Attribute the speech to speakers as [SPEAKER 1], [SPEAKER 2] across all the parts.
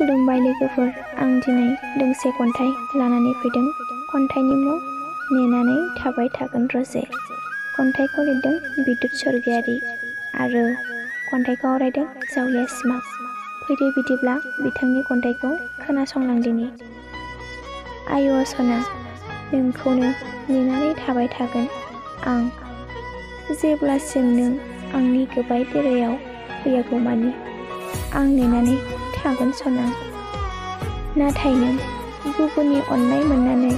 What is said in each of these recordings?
[SPEAKER 1] खुलुमबाय लोगोफोर, आं दिनै दोंसे खन्थाइ लानानै फैदों। खन्थाइनि मुं नेनानै थाबाय थागोन रजे। खन्थाइखौ लिरदों बिदुत स्वर्गियारी आरो खन्थाइखौ आवरायदों जावलिया सिमां। फैदो बिदिब्ला बिथांनि खन्थाइखौ खोनासंलांदिनि। आय' सना, नोंखौनो नेनानै थाबाय थागोन आं, जेब्लासिम नों आंनि गोबाय देरायाव फैयागौमानि आं नेनानै थागोन सना। नाथाय नों गुबुननि अननाय मोननानै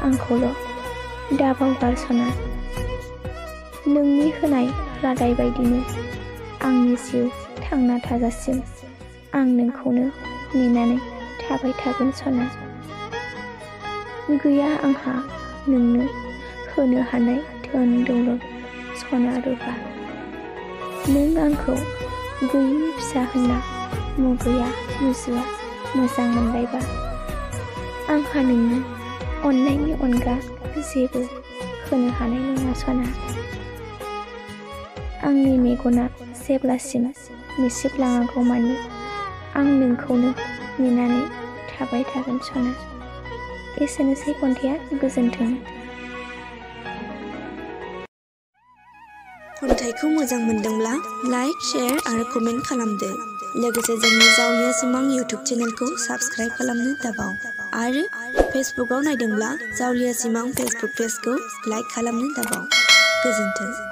[SPEAKER 1] आंखौल' दाबावगार सना। नोंनि होनाय रादाय बायदिनो आंनि जिउ थांना थाजासिम आं नोंखौनो नेनानै थाबाय थागोन सना। गैया आंहा नोंनो होनो हानाय धोन दौलत सना रुपा। नों आंखौ गैयिनि फिसा होनना मुगैया मुजुआ मोजां मोनबायबा, आंहा नोंनो अननायनि अनगा जेबो होनो हानाय नङा सना। आंनि मेगना जेब्लासिम मिसिबलाङागौमानि आं नोंखौनो नेनानै थाबाय थागोन सना। एसेनोसै खन्थाइया, गोजोन्थों।
[SPEAKER 2] खन्थाइखौ मोजां मोनदोंब्ला लाइक, शेयार आरो कमेन्ट खालामदो। लोगोसे जोंनि जावलिया सिमां इउटुब चेनेलखौ साबस्क्राइब खालामनो दाबाव। आरो फेसबुकआव नायदोंब्ला जावलिया सिमां फेसबुक पेजखौ लाइक खालामनो दाबाव। गोजोन्थों।